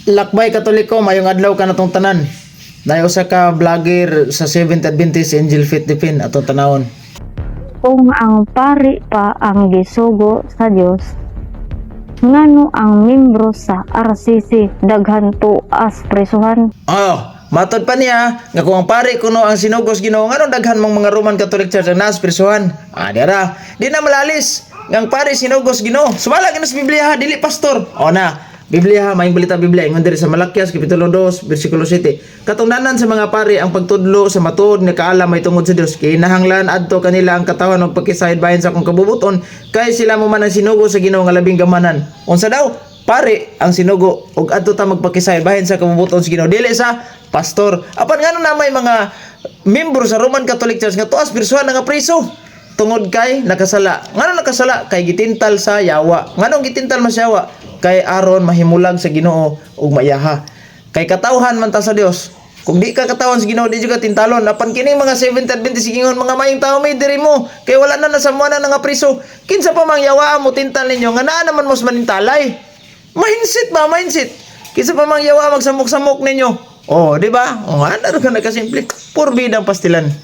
Lakbay Katoliko, mayong adlaw kanatong tanan. Naay usa ka vlogger sa Seventh Adventist Angel Faith Defend atong tanawon. Kung ang pari pa ang gisugo sa Dios, ngano ang membro sa RCC daghan tuas presuhan? Oh, matod pa niya nga kung ang pare kuno ang sinugo sa Ginoo, nganong daghan mang mga Roman Catholic Church ang naas presuhan? Ah, dira. Di na malalis nga ang pare sinugo sa Ginoo. Sumala gina sa Biblia ha, dili pastor. O na, Biblia ha, maayong balita Biblia. Ingon diri sa Malakias kapitulo 2 bersikulo 7. Katungdanan sa mga pare ang pagtudlo sa matuod nga kaalam may tungod sa Dios. Kinahanglan adto kanila ang katawhan og pakisayod bahin sa akong kabubuton kay sila mo man ang sinugo sa Ginoo nga labing gamanan. Unsa daw? Pare ang sinugo ug adto ta magpakisayod bahin sa kabubuton sa Ginoo, dili sa pastor. Apan ngano na may mga membro sa Roman Catholic Church nga tuas presuhan, nga preso? Tungod kay nakasala. Ngano nakasala? Kay gitintal sa yawa. Nganong gitintal man sa yawa? Kay aron mahimulag sa Ginoo ug mayaha. Kay katawhan man ta sa Dios. Kung di ka katawhan sa Ginoo, di jud ka tintalon. Apan kining mga Seventh Adventist ingon, mga maayong tao may diri mo kay wala na nasamuan na nga priso. Kinsa pa mang yawa mo tintal ninyo nga naa naman mos manintalay? Mindset ba, mindset. Kinsa pa mang yawa magsamok-samok ninyo? Oh, di ba? Oh, ano ka nakasimple. Purbidang pastilan.